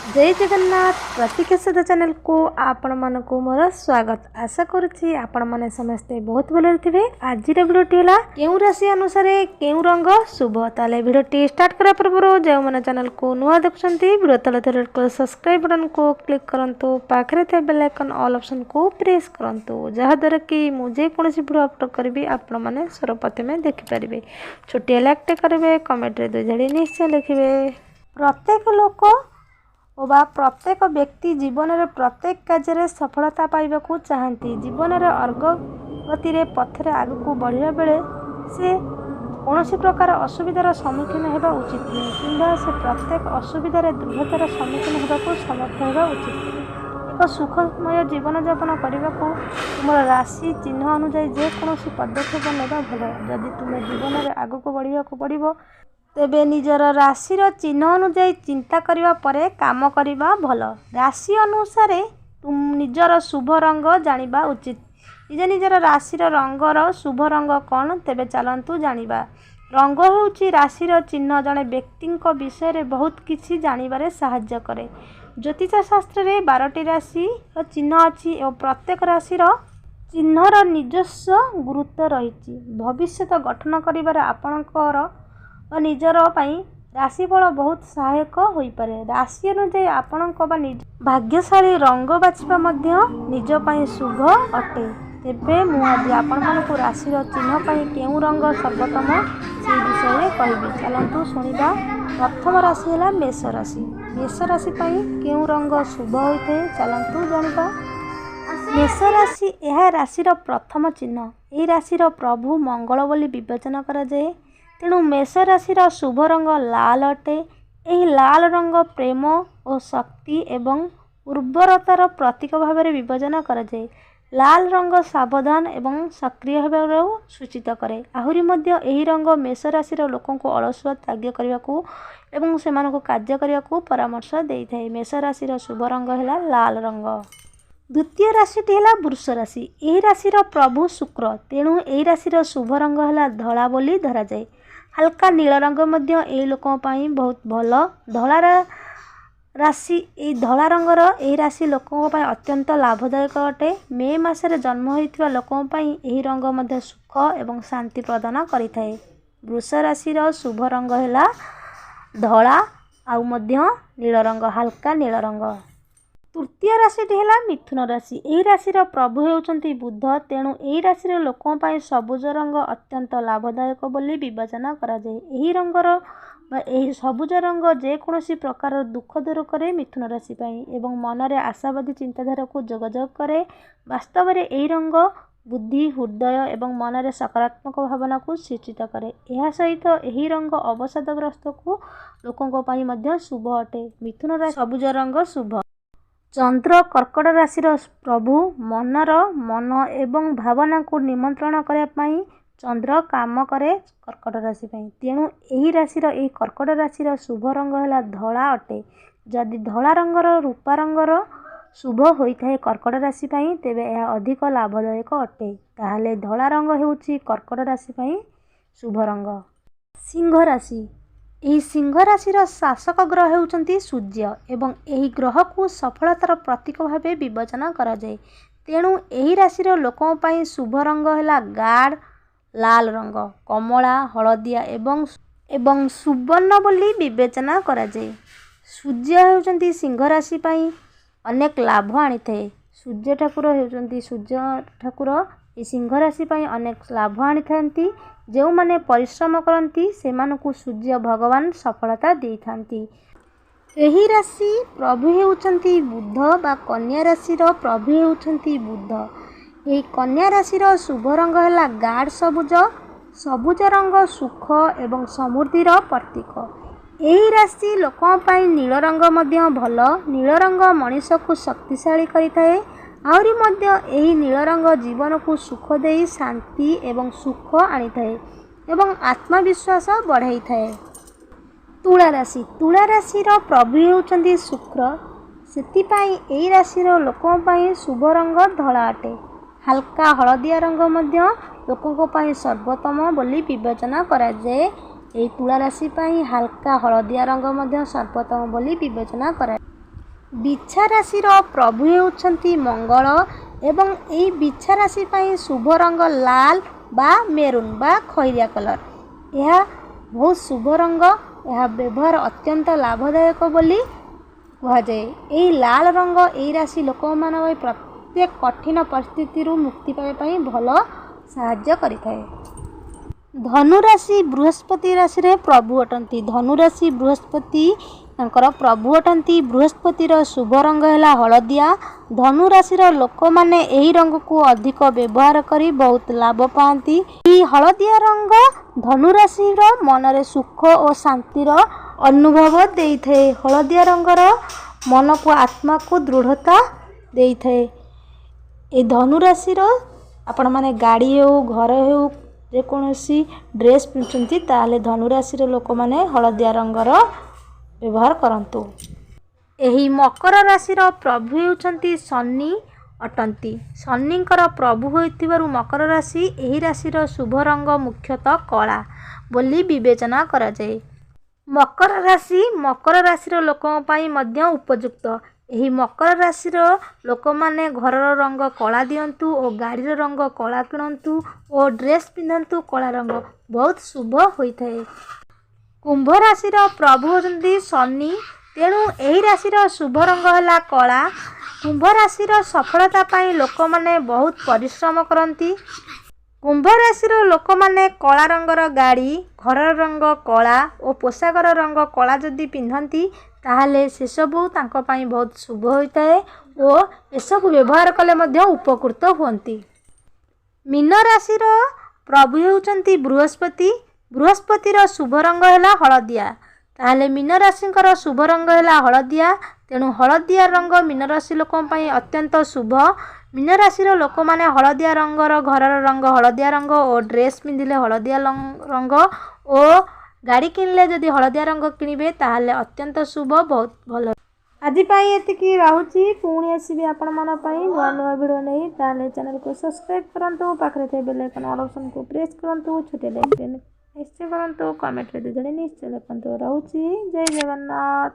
ଜୟ ଜଗନ୍ନାଥ, ପ୍ରତୀକ୍ଷା ସହିତ ଚ୍ୟାନେଲକୁ ଆପଣମାନଙ୍କୁ ମୋର ସ୍ୱାଗତ। ଆଶା କରୁଛି ଆପଣମାନେ ସମସ୍ତେ ବହୁତ ଭଲରେ ଥିବେ। ଆଜିର ଭିଡ଼ିଓଟି ହେଲା କେଉଁ ରାଶି ଅନୁସାରେ କେଉଁ ରଙ୍ଗ ଶୁଭ। ତାହେଲେ ଭିଡ଼ିଓଟି ଷ୍ଟାର୍ଟ କରିବା ପୂର୍ବରୁ ଯେଉଁମାନେ ଚ୍ୟାନେଲକୁ ନୂଆ ଦେଖୁଛନ୍ତି, ଭିଡ଼ିଓ ତଳେ ଥିବା ସବସ୍କ୍ରାଇବ୍ ବଟନକୁ କ୍ଲିକ୍ କରନ୍ତୁ, ପାଖରେ ଥିବା ବେଲ୍ ଆଇକନ୍ ଅଲ୍ ଅପସନ୍କୁ ପ୍ରେସ୍ କରନ୍ତୁ, ଯାହାଦ୍ୱାରା କି ମୁଁ ଯେକୌଣସି ଭିଡ଼ିଓ ଅପଲୋଡ଼ କରିବି ଆପଣମାନେ ସର୍ବପ୍ରଥମେ ଦେଖିପାରିବେ। ଛୋଟିଆ ଲାଇକ୍ଟେ କରିବେ, କମେଣ୍ଟରେ ଦୁଇ ଧାଡ଼ି ନିଶ୍ଚୟ ଲେଖିବେ। ପ୍ରତ୍ୟେକ ଲୋକ ଓ ବା ପ୍ରତ୍ୟେକ ବ୍ୟକ୍ତି ଜୀବନରେ ପ୍ରତ୍ୟେକ କାର୍ଯ୍ୟରେ ସଫଳତା ପାଇବାକୁ ଚାହାନ୍ତି। ଜୀବନରେ ଅଗ୍ରଗତିରେ ପଥରେ ଆଗକୁ ବଢ଼ିବା ବେଳେ ସେ କୌଣସି ପ୍ରକାର ଅସୁବିଧାର ସମ୍ମୁଖୀନ ହେବା ଉଚିତ ନୁହେଁ, କିମ୍ବା ସେ ପ୍ରତ୍ୟେକ ଅସୁବିଧାରେ ଦୃଢ଼ତାର ସମ୍ମୁଖୀନ ହେବାକୁ ସମର୍ଥ ହେବା ଉଚିତ। ଏକ ସୁଖମୟ ଜୀବନଯାପନ କରିବାକୁ ତୁମର ରାଶି ଚିହ୍ନ ଅନୁଯାୟୀ ଯେକୌଣସି ପଦକ୍ଷେପ ନେବା ଭଲ। ଯଦି ତୁମେ ଜୀବନରେ ଆଗକୁ ବଢ଼ିବାକୁ ପଡ଼ିବ, ତେବେ ନିଜର ରାଶିର ଚିହ୍ନ ଅନୁଯାୟୀ ଚିନ୍ତା କରିବା ପରେ କାମ କରିବା ଭଲ। ରାଶି ଅନୁସାରେ ନିଜର ଶୁଭ ରଙ୍ଗ ଜାଣିବା ଉଚିତ। ନିଜ ନିଜର ରାଶିର ରଙ୍ଗର ଶୁଭ ରଙ୍ଗ କ'ଣ, ତେବେ ଚାଲନ୍ତୁ ଜାଣିବା। ରଙ୍ଗ ହେଉଛି ରାଶିର ଚିହ୍ନ ଜଣେ ବ୍ୟକ୍ତିଙ୍କ ବିଷୟରେ ବହୁତ କିଛି ଜାଣିବାରେ ସାହାଯ୍ୟ କରେ। ଜ୍ୟୋତିଷ ଶାସ୍ତ୍ରରେ 12ଟି ରାଶିର ଚିହ୍ନ ଅଛି ଏବଂ ପ୍ରତ୍ୟେକ ରାଶିର ଚିହ୍ନର ନିଜସ୍ୱ ଗୁରୁତ୍ୱ ରହିଛି। ଭବିଷ୍ୟତ ଗଠନ କରିବାରେ ଆପଣଙ୍କର ବା ନିଜର ପାଇଁ ରାଶିଫଳ ବହୁତ ସହାୟକ ହୋଇପାରେ। ରାଶି ଅନୁଯାୟୀ ଆପଣଙ୍କ ବା ନିଜ ଭାଗ୍ୟଶାଳୀ ରଙ୍ଗ ବାଛିବା ମଧ୍ୟ ନିଜ ପାଇଁ ଶୁଭ ଅଟେ। ତେବେ ମୁଁ ଆଜି ଆପଣମାନଙ୍କୁ ରାଶିର ଚିହ୍ନ ପାଇଁ କେଉଁ ରଙ୍ଗ ସର୍ବୋତ୍ତମ ସେଇ ବିଷୟରେ କହିବି। ଚାଲନ୍ତୁ ଶୁଣିବା। ପ୍ରଥମ ରାଶି ହେଲା ମେଷ ରାଶି। ମେଷ ରାଶି ପାଇଁ କେଉଁ ରଙ୍ଗ ଶୁଭ ହୋଇଥାଏ, ଚାଲନ୍ତୁ ଜାଣିବା। ମେଷ ରାଶି, ଏହା ରାଶିର ପ୍ରଥମ ଚିହ୍ନ। ଏହି ରାଶିର ପ୍ରଭୁ ମଙ୍ଗଳ ବୋଲି ବିବେଚନା କରାଯାଏ। ତେଣୁ ମେଷ ରାଶିର ଶୁଭ ରଙ୍ଗ ଲାଲ ଅଟେ। ଏହି ଲାଲ ରଙ୍ଗ ପ୍ରେମ ଓ ଶକ୍ତି ଏବଂ ଉର୍ବରତାର ପ୍ରତୀକ ଭାବରେ ବିବେଚନା କରାଯାଏ। ଲାଲ ରଙ୍ଗ ସାବଧାନ ଏବଂ ସକ୍ରିୟ ହେବାର ସୂଚିତ କରେ। ଆହୁରି ମଧ୍ୟ ଏହି ରଙ୍ଗ ମେଷ ରାଶିର ଲୋକଙ୍କୁ ଅଳସୁଆ ତ୍ୟାଗ କରିବାକୁ ଏବଂ ସେମାନଙ୍କୁ କାର୍ଯ୍ୟ କରିବାକୁ ପରାମର୍ଶ ଦେଇଥାଏ। ମେଷ ରାଶିର ଶୁଭ ରଙ୍ଗ ହେଲା ଲାଲ ରଙ୍ଗ। ଦ୍ୱିତୀୟ ରାଶିଟି ହେଲା ବୃଷ ରାଶି। ଏହି ରାଶିର ପ୍ରଭୁ ଶୁକ୍ର, ତେଣୁ ଏହି ରାଶିର ଶୁଭ ରଙ୍ଗ ହେଲା ଧଳା ବୋଲି ଧରାଯାଏ। ହାଲକା ନୀଳ ରଙ୍ଗ ମଧ୍ୟ ଏହି ଲୋକଙ୍କ ପାଇଁ ବହୁତ ଭଲ। ଧଳା ରାଶି, ଏହି ଧଳା ରଙ୍ଗର ଏହି ରାଶି ଲୋକଙ୍କ ପାଇଁ ଅତ୍ୟନ୍ତ ଲାଭଦାୟକ ଅଟେ। ମେ ମାସରେ ଜନ୍ମ ହୋଇଥିବା ଲୋକଙ୍କ ପାଇଁ ଏହି ରଙ୍ଗ ମଧ୍ୟ ସୁଖ ଏବଂ ଶାନ୍ତି ପ୍ରଦାନ କରିଥାଏ। ବୃଷ ରାଶିର ଶୁଭ ରଙ୍ଗ ହେଲା ଧଳା ଆଉ ମଧ୍ୟ ନୀଳ ରଙ୍ଗ, ହାଲକା ନୀଳ ରଙ୍ଗ। ତୃତୀୟ ରାଶିଟି ହେଲା ମିଥୁନ ରାଶି। ଏହି ରାଶିର ପ୍ରଭୁ ହେଉଛନ୍ତି ବୁଧ, ତେଣୁ ଏହି ରାଶିର ଲୋକଙ୍କ ପାଇଁ ସବୁଜ ରଙ୍ଗ ଅତ୍ୟନ୍ତ ଲାଭଦାୟକ ବୋଲି ବିବେଚନା କରାଯାଏ। ଏହି ରଙ୍ଗର ବା ଏହି ସବୁଜ ରଙ୍ଗ ଯେକୌଣସି ପ୍ରକାରର ଦୁଃଖ ଦୂର କରେ ମିଥୁନ ରାଶି ପାଇଁ ଏବଂ ମନରେ ଆଶାବାଦୀ ଚିନ୍ତାଧାରାକୁ ଯୋଗାଯୋଗ କରେ। ବାସ୍ତବରେ ଏହି ରଙ୍ଗ ବୁଦ୍ଧି, ହୃଦୟ ଏବଂ ମନରେ ସକାରାତ୍ମକ ଭାବନାକୁ ସୂଚିତ କରେ। ଏହା ସହିତ ଏହି ରଙ୍ଗ ଅବସାଦଗ୍ରସ୍ତକୁ ଲୋକଙ୍କ ପାଇଁ ମଧ୍ୟ ଶୁଭ ଅଟେ। ମିଥୁନ ରାଶି ସବୁଜ ରଙ୍ଗ ଶୁଭ। ଚନ୍ଦ୍ର କର୍କଟ ରାଶିର ପ୍ରଭୁ। ମନର ମନ ଏବଂ ଭାବନାକୁ ନିମନ୍ତ୍ରଣ କରିବା ପାଇଁ ଚନ୍ଦ୍ର କାମ କରେ କର୍କଟ ରାଶି ପାଇଁ। ତେଣୁ ଏହି ରାଶିର ଏହି କର୍କଟ ରାଶିର ଶୁଭ ରଙ୍ଗ ହେଲା ଧଳା ଅଟେ। ଯଦି ଧଳା ରଙ୍ଗର ରୂପା ରଙ୍ଗର ଶୁଭ ହୋଇଥାଏ କର୍କଟ ରାଶି ପାଇଁ, ତେବେ ଏହା ଅଧିକ ଲାଭଦାୟକ ଅଟେ। ତାହେଲେ ଧଳା ରଙ୍ଗ ହେଉଛି କର୍କଟ ରାଶି ପାଇଁ ଶୁଭ ରଙ୍ଗ। ସିଂହ ରାଶି, ଏହି ସିଂହ ରାଶିର ଶାସକ ଗ୍ରହ ହେଉଛନ୍ତି ସୂର୍ଯ୍ୟ ଏବଂ ଏହି ଗ୍ରହକୁ ସଫଳତାର ପ୍ରତୀକ ଭାବେ ବିବେଚନା କରାଯାଏ। ତେଣୁ ଏହି ରାଶିର ଲୋକଙ୍କ ପାଇଁ ଶୁଭ ରଙ୍ଗ ହେଲା ଗାଢ଼ ଲାଲ ରଙ୍ଗ, କମଳା, ହଳଦିଆ ଏବଂ ସୁବର୍ଣ୍ଣ ବୋଲି ବିବେଚନା କରାଯାଏ। ସୂର୍ଯ୍ୟ ହେଉଛନ୍ତି ସିଂହ ରାଶି ପାଇଁ ଅନେକ ଲାଭ ଆଣିଥାଏ। ସୂର୍ଯ୍ୟ ଠାକୁର ହେଉଛନ୍ତି, ସୂର୍ଯ୍ୟ ଠାକୁର ଏହି ସିଂହ ରାଶି ପାଇଁ ଅନେକ ଲାଭ ଆଣିଥାନ୍ତି। ଯେଉଁମାନେ ପରିଶ୍ରମ କରନ୍ତି, ସେମାନଙ୍କୁ ସୂର୍ଯ୍ୟ ଭଗବାନ ସଫଳତା ଦେଇଥାନ୍ତି। ଏହି ରାଶି ପ୍ରଭୁ ହେଉଛନ୍ତି ବୁଧ ବା କନ୍ୟା ରାଶିର ପ୍ରଭୁ ହେଉଛନ୍ତି ବୁଧ। ଏହି କନ୍ୟା ରାଶିର ଶୁଭ ରଙ୍ଗ ହେଲା ଗାଢ଼ ସବୁଜ। ସବୁଜ ରଙ୍ଗ ସୁଖ ଏବଂ ସମୃଦ୍ଧିର ପ୍ରତୀକ। ଏହି ରାଶି ଲୋକଙ୍କ ପାଇଁ ନୀଳ ରଙ୍ଗ ମଧ୍ୟ ଭଲ। ନୀଳ ରଙ୍ଗ ମଣିଷକୁ ଶକ୍ତିଶାଳୀ କରିଥାଏ। ଆହୁରି ମଧ୍ୟ ଏହି ନୀଳ ରଙ୍ଗ ଜୀବନକୁ ସୁଖ ଦେଇ ଶାନ୍ତି ଏବଂ ସୁଖ ଆଣିଥାଏ ଏବଂ ଆତ୍ମବିଶ୍ୱାସ ବଢ଼ାଇଥାଏ। ତୁଳା ରାଶି, ତୁଳା ରାଶିର ପ୍ରଭୁ ହେଉଛନ୍ତି ଶୁକ୍ର। ସେଥିପାଇଁ ଏହି ରାଶିର ଲୋକଙ୍କ ପାଇଁ ଶୁଭ ରଙ୍ଗ ଧଳା ଅଟେ। ହାଲକା ହଳଦିଆ ରଙ୍ଗ ମଧ୍ୟ ଲୋକଙ୍କ ପାଇଁ ସର୍ବୋତ୍ତମ ବୋଲି ବିବେଚନା କରାଯାଏ। ଏହି ତୁଳା ରାଶି ପାଇଁ ହାଲକା ହଳଦିଆ ରଙ୍ଗ ମଧ୍ୟ ସର୍ବୋତ୍ତମ ବୋଲି ବିବେଚନା କରାଯାଏ। ବିଛା ରାଶିର ପ୍ରଭୁ ହେଉଛନ୍ତି ମଙ୍ଗଳ ଏବଂ ଏହି ବିଛା ରାଶି ପାଇଁ ଶୁଭ ରଙ୍ଗ ଲାଲ ବା ମେରୁନ୍ ବା ଖଇରିଆ କଲର୍। ଏହା ବହୁତ ଶୁଭ ରଙ୍ଗ। ଏହା ବ୍ୟବହାର ଅତ୍ୟନ୍ତ ଲାଭଦାୟକ ବୋଲି କୁହାଯାଏ। ଏହି ଲାଲ ରଙ୍ଗ ଏହି ରାଶି ଲୋକମାନଙ୍କ ପାଇଁ ପ୍ରତ୍ୟେକ କଠିନ ପରିସ୍ଥିତିରୁ ମୁକ୍ତି ପାଇବା ପାଇଁ ଭଲ ସାହାଯ୍ୟ କରିଥାଏ। ଧନୁରାଶି ବୃହସ୍ପତି ରାଶିରେ ପ୍ରଭୁ ଅଟନ୍ତି। ଧନୁରାଶି ବୃହସ୍ପତି ତାଙ୍କର ପ୍ରଭୁ ଅଟନ୍ତି। ବୃହସ୍ପତିର ଶୁଭ ରଙ୍ଗ ହେଲା ହଳଦିଆ। ଧନୁରାଶିର ଲୋକମାନେ ଏହି ରଙ୍ଗକୁ ଅଧିକ ବ୍ୟବହାର କରି ବହୁତ ଲାଭ ପାଆନ୍ତି। ଏହି ହଳଦିଆ ରଙ୍ଗ ଧନୁରାଶିର ମନରେ ସୁଖ ଓ ଶାନ୍ତିର ଅନୁଭବ ଦେଇଥାଏ। ହଳଦିଆ ରଙ୍ଗର ମନକୁ, ଆତ୍ମାକୁ ଦୃଢ଼ତା ଦେଇଥାଏ। ଏ ଧନୁରାଶିର ଆପଣମାନେ ଗାଡ଼ି ହେଉ, ଘର ହେଉ, ଯେକୌଣସି ଡ୍ରେସ୍ ପିନ୍ଧୁଛନ୍ତି, ତାହେଲେ ଧନୁରାଶିର ଲୋକମାନେ ହଳଦିଆ ରଙ୍ଗର ବ୍ୟବହାର କରନ୍ତୁ। ଏହି ମକର ରାଶିର ପ୍ରଭୁ ହେଉଛନ୍ତି ଶନି ଅଟନ୍ତି। ଶନିଙ୍କର ପ୍ରଭୁ ହୋଇଥିବାରୁ ମକର ରାଶି, ଏହି ରାଶିର ଶୁଭ ରଙ୍ଗ ମୁଖ୍ୟତଃ କଳା ବୋଲି ବିବେଚନା କରାଯାଏ। ମକର ରାଶି ମକର ରାଶିର ଲୋକଙ୍କ ପାଇଁ ମଧ୍ୟ ଉପଯୁକ୍ତ। ଏହି ମକର ରାଶିର ଲୋକମାନେ ଘରର ରଙ୍ଗ କଳା ଦିଅନ୍ତୁ ଓ ଗାଡ଼ିର ରଙ୍ଗ କଳା କିଣନ୍ତୁ ଓ ଡ୍ରେସ୍ ପିନ୍ଧନ୍ତୁ କଳା ରଙ୍ଗ, ବହୁତ ଶୁଭ ହୋଇଥାଏ। କୁମ୍ଭ ରାଶିର ପ୍ରଭୁ ହେଉଛନ୍ତି ଶନି, ତେଣୁ ଏହି ରାଶିର ଶୁଭ ରଙ୍ଗ ହେଲା କଳା। କୁମ୍ଭ ରାଶିର ସଫଳତା ପାଇଁ ଲୋକମାନେ ବହୁତ ପରିଶ୍ରମ କରନ୍ତି। କୁମ୍ଭ ରାଶିର ଲୋକମାନେ କଳା ରଙ୍ଗର ଗାଡ଼ି, ଘରର ରଙ୍ଗ କଳା ଓ ପୋଷାକର ରଙ୍ଗ କଳା ଯଦି ପିନ୍ଧନ୍ତି, ତାହେଲେ ସେସବୁ ତାଙ୍କ ପାଇଁ ବହୁତ ଶୁଭ ହୋଇଥାଏ ଓ ଏସବୁ ବ୍ୟବହାର କଲେ ମଧ୍ୟ ଉପକୃତ ହୁଅନ୍ତି। ମୀନ ରାଶିର ପ୍ରଭୁ ହେଉଛନ୍ତି ବୃହସ୍ପତି। ବୃହସ୍ପତିର ଶୁଭ ରଙ୍ଗ ହେଲା ହଳଦିଆ। ତାହେଲେ ମୀନ ରାଶିଙ୍କର ଶୁଭ ରଙ୍ଗ ହେଲା ହଳଦିଆ। ତେଣୁ ହଳଦିଆ ରଙ୍ଗ ମୀନ ରାଶି ଲୋକଙ୍କ ପାଇଁ ଅତ୍ୟନ୍ତ ଶୁଭ। ମୀନ ରାଶିର ଲୋକମାନେ ହଳଦିଆ ରଙ୍ଗର ଘରର ରଙ୍ଗ ହଳଦିଆ ରଙ୍ଗ ଓ ଡ୍ରେସ୍ ପିନ୍ଧିଲେ ହଳଦିଆ ରଙ୍ଗ ଓ ଗାଡ଼ି କିଣିଲେ ଯଦି ହଳଦିଆ ରଙ୍ଗ କିଣିବେ, ତାହେଲେ ଅତ୍ୟନ୍ତ ଶୁଭ, ବହୁତ ଭଲ। ଆଜି ପାଇଁ ଏତିକି ରହୁଛି। ପୁଣି ଆସିବି ଆପଣମାନଙ୍କ ପାଇଁ ନୂଆ ନୂଆ ଭିଡ଼ିଓ ନେଇ। ତାହେଲେ ଚ୍ୟାନେଲକୁ ସବସ୍କ୍ରାଇବ୍ କରନ୍ତୁ, ପାଖରେ ଥିବା ବେଲ୍ ଆଇକନ୍ ଅଲ୍ ଅପସନ୍କୁ ପ୍ରେସ୍ କରନ୍ତୁ, ଛୋଟିଆ ଲାଇକ୍ ନିଶ୍ଚୟ କରନ୍ତୁ, କମେଣ୍ଟରେ ଦୁଇ ଜଣ ନିଶ୍ଚୟ ଲେଖନ୍ତୁ। ରହୁଛି, ଜୟ ଜଗନ୍ନାଥ।